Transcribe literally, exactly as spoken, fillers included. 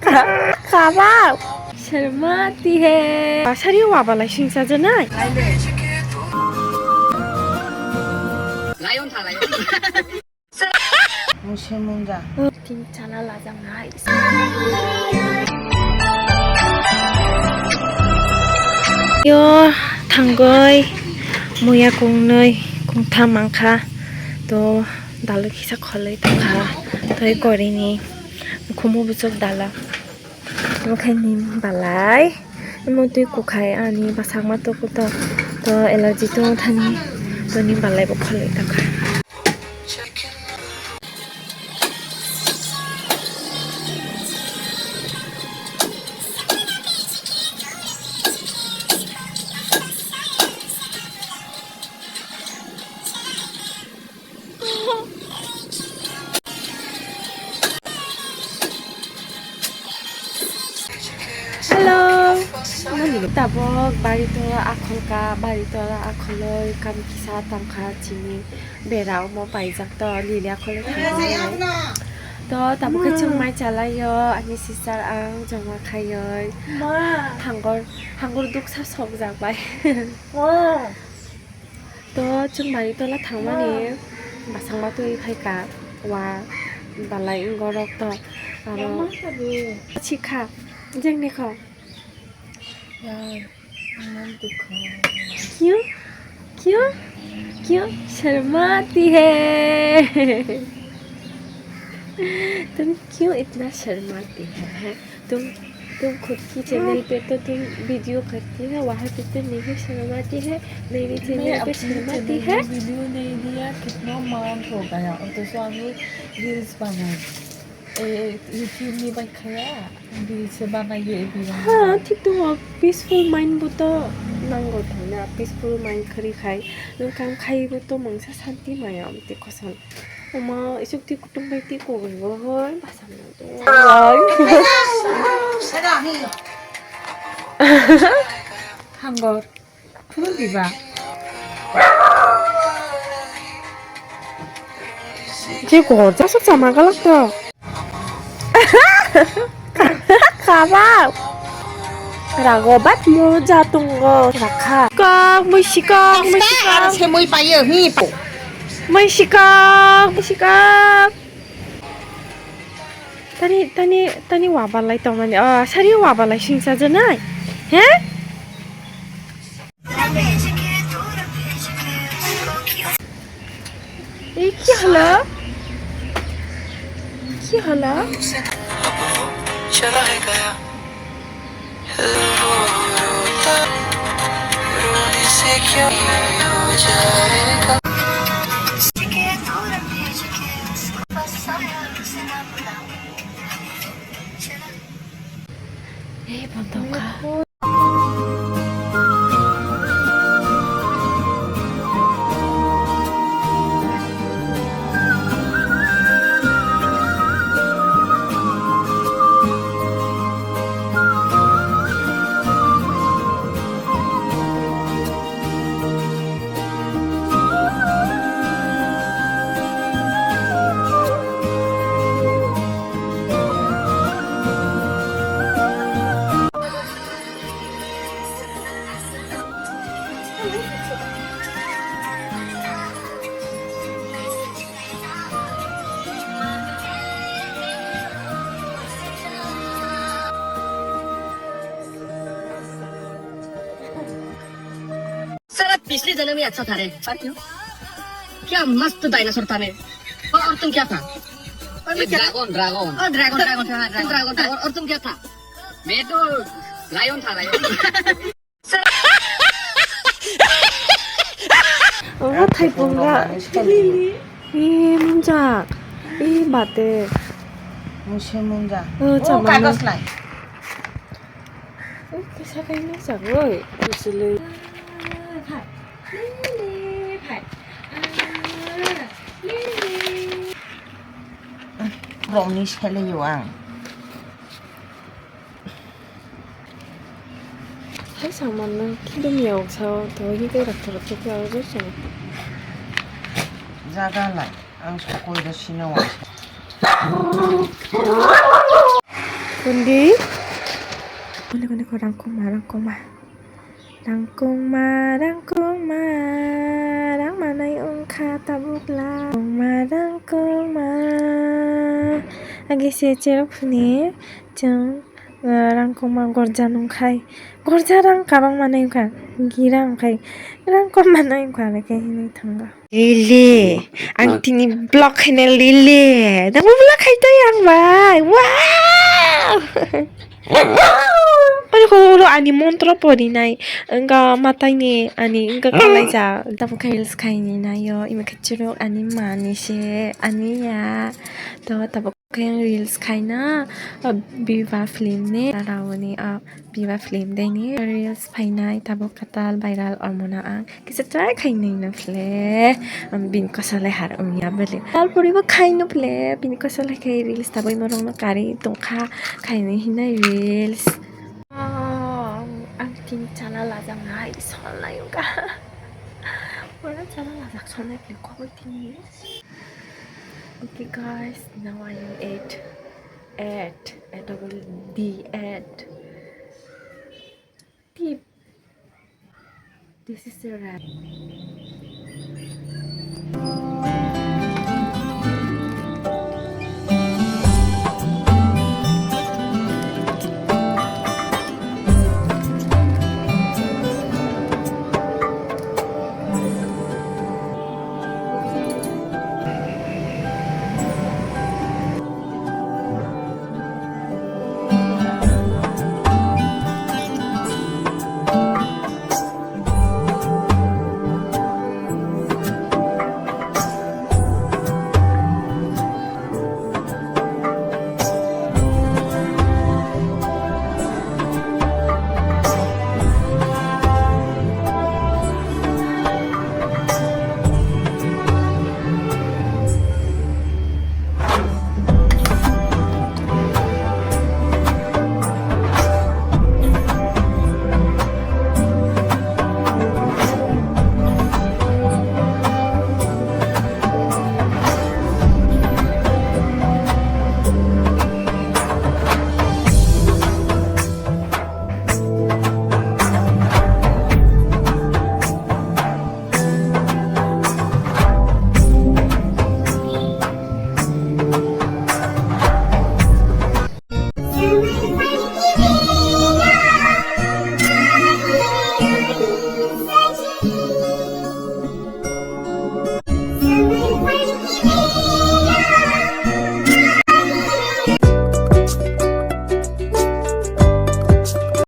Kha-, khabak. Sharmati hai. Sari wabalai singsa janai. Lion thalai. Musemunja. Tin chala lajaknai. Yo, thangoi, muya kongnoi, kongtham mangkha. To, dalok kisa kholoi tongkha. Toi korini, khumu bwswk dalak. Omo khe nim balai, omo twi kukhai ani bwsakma tuku to, to allergy tongthani, to nim balai bo kholoi tongkha. Hello, nini tabok bari tola akhol ka, bari tola akholoi kam kisa tangkha chini bera omo paijak to lili akhol thangwi. To tabok khe chwng mai chalaio, ani sister ang joma khaioi. Hangor, hangor duksa sokjak bai. To chwng bari tola thangmani bwsakma twi phaikha, wa balai wngorok to aro sikha jengni kho. Kyun? Kyun? Kyun? Sharmati hai. Tum kyun itna sharmati hai? तुम, तुम खुद की चैनल पे तो तुम वीडियो करती है, वहाँ पे तो नहीं शर्माती है, मेरी मैं चैनल पे अपनी शर्माती चैनल है। में वीडियो नहीं दिया, कितना मंथ हो गया, और तो अभी रील्स बनाई। ए, YouTube ni bai khaya, reels बनाई ये भी। हाँ, ठीक तो हो, peaceful mind bo to nango thangna, peaceful mind khari khai, nwng kam khai bo to mangsa santi maya amte koson. Omo, isuk ti kutung bai ti kogwi bo hoi, basam na de. Hangor. Phuru diba. Je gor, jasuk sama galak to. Khabak. Rago bat mo ja tongo rakha. Kok, mui sikok, mui sikok. Aro se mui payo, hi po. Mui sikok, mui sikok. Tani, tani, tani wabalai tongmani. Oh, sari wabalai singsa janai. He? Ei, ki holo? Ki holo? Ei, bondo kha. साला पिछले जन्म ही अच्छा था रे। क्या मस्त डायनासोर था मैं। और, और तुम क्या था? और मैं क्या था? Dragon, dragon. और ड्रैगन, ड्रैगन था, ड्रैगन, ड्रैगन था। और, और तुम क्या था? मैं तो लायन था, lion. Omo thaipunga. Lili. Ee, munjak. Ee, bate. Mui se munjak. Oh, chamano. Kagos lai. Ui, kisa kaino chagoi, kuchilwi. Rokni selaio ang. Hai samanno kidum ya oksa o, to hingke rakha rakha khe aro jai chwng. Jaga lai, ang sokoi da sino wa. Hindi. Kone kone ko rangkongma, rangkongma. Rangkongma, rangkongma, rang manai wngkha tabuk la. Rangkongma, rangkongma. Agi se cherok phune chwng, ah, rangkongma gorja nungkhai. Gorja rang kabang manai wngkha. Gira wngkhai. Rangkongma nai wngkha, aro khe hinwi thango. Lili, ang tini vlog khaina Lili. Nang vlog khai tong ang bai. Wow! Ani ko ulo ani montro pori nai. Engka matai ni ani engka kalai ja. Tabo khe reels khai ni naio. Ima khe churuk ani mani se ani ya. To tabo khe reels khaina, ah, Viva film ni. Raoni, ah, Viva film deni reels phainai tabuk katal viral ormona ang kisa try khainai no phle, um, bini kosa le har wngya bele. Tal poribo khaino phle bini kosa le khai reels tabuk imo rokno kari tongkha khainai hinai reels. Ah, ang tini chala lajak nai solnai wngkha. Pura chala lajak solnai phle koboi tini. Okay guys, now I am at, at, at double D, at. Tip. This is the wrap.